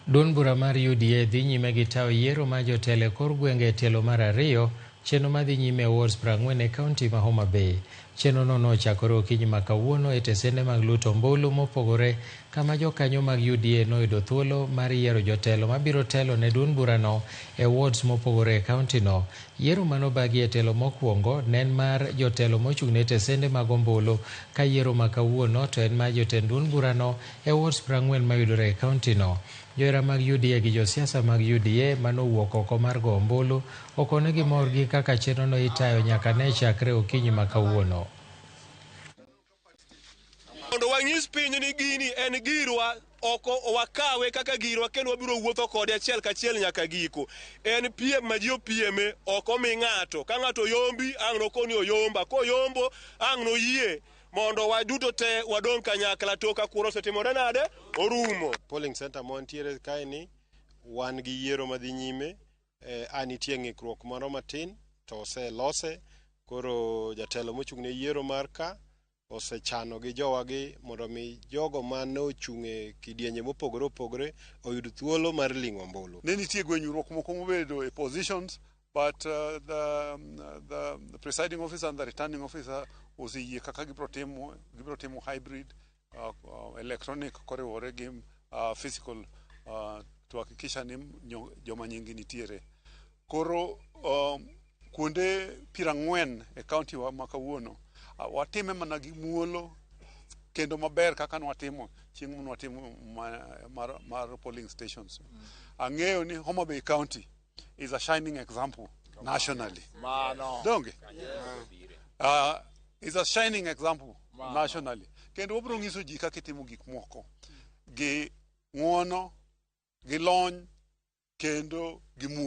Duond bura mar UDA dhi nyime gi tayo yiero mar jotelo e kor gwenge e tielo mar ariyo, chenro madhi nyime e wards 40 e kaunti ma Homa Bay. Chenro no nochakore okinyi ma kawuono e tesende mag luto ombulu mopogore kama jokanyo mag UDA noyudo thuolo mar yiero jotelo mabiro telo ne duond burano e wards mopogore e kaunti no. Yiero manobagi e telo mokwongo ne en mar jotelo mochung' ne tesende mag ombulu ka yiero ma kawuono to en mar jotend duond burano e wards 40 mayudore e kaunti no. Johera mag UDA gi josiasa mag UDA manowuok oko mar go ombulu okone gimor gi kaka chenro no itayo nyaka ne chakre okinyi ma kawuono. Mondo wanyis piny ni gini en girwa, ok wakawe kaka girwa kendo wabiro wuotho kode achiel kachiel nyaka giko. En piem ma ji opieme, ok omi ng'ato. Ka ng'ato oyombi, ang' nokoni oyomba. Koyombo, ang' noyie mondo waduto te wadong' kanyakla to ka kura osetimore nade? Orumo. Polling center ma wantiere kae ni wan gi yiero madhi nyime a nitie ng'ikruok moro matin to oselose koro jatelo mochung' ne yiero mar ka osechano gi jowagi mondo mi jogo mane ochung' e kidienje mopogore opogore oyud thuolo mar ling'o ombulu. Ne nitie gwenyruok moko mobedo e positions, but the presiding officer and the returning officer oseyie kaka gibiro timo hybrid electronic koriwore gi physical to hakikisha ni joma nyingi nitiere. Koro kuonde 40 e county wa ma kawuono watime mana gi muolo kendo maber kaka nwatimo chieng' manwatimo mar polling stations. Ang'eyo ni Homa Bay County is a shining example nationally. Donge? Is a shining example nationally. Kendo wabiro nyiso ji kaka itimo gik moko gi ng'uono, gi lony, kendo gi muolo.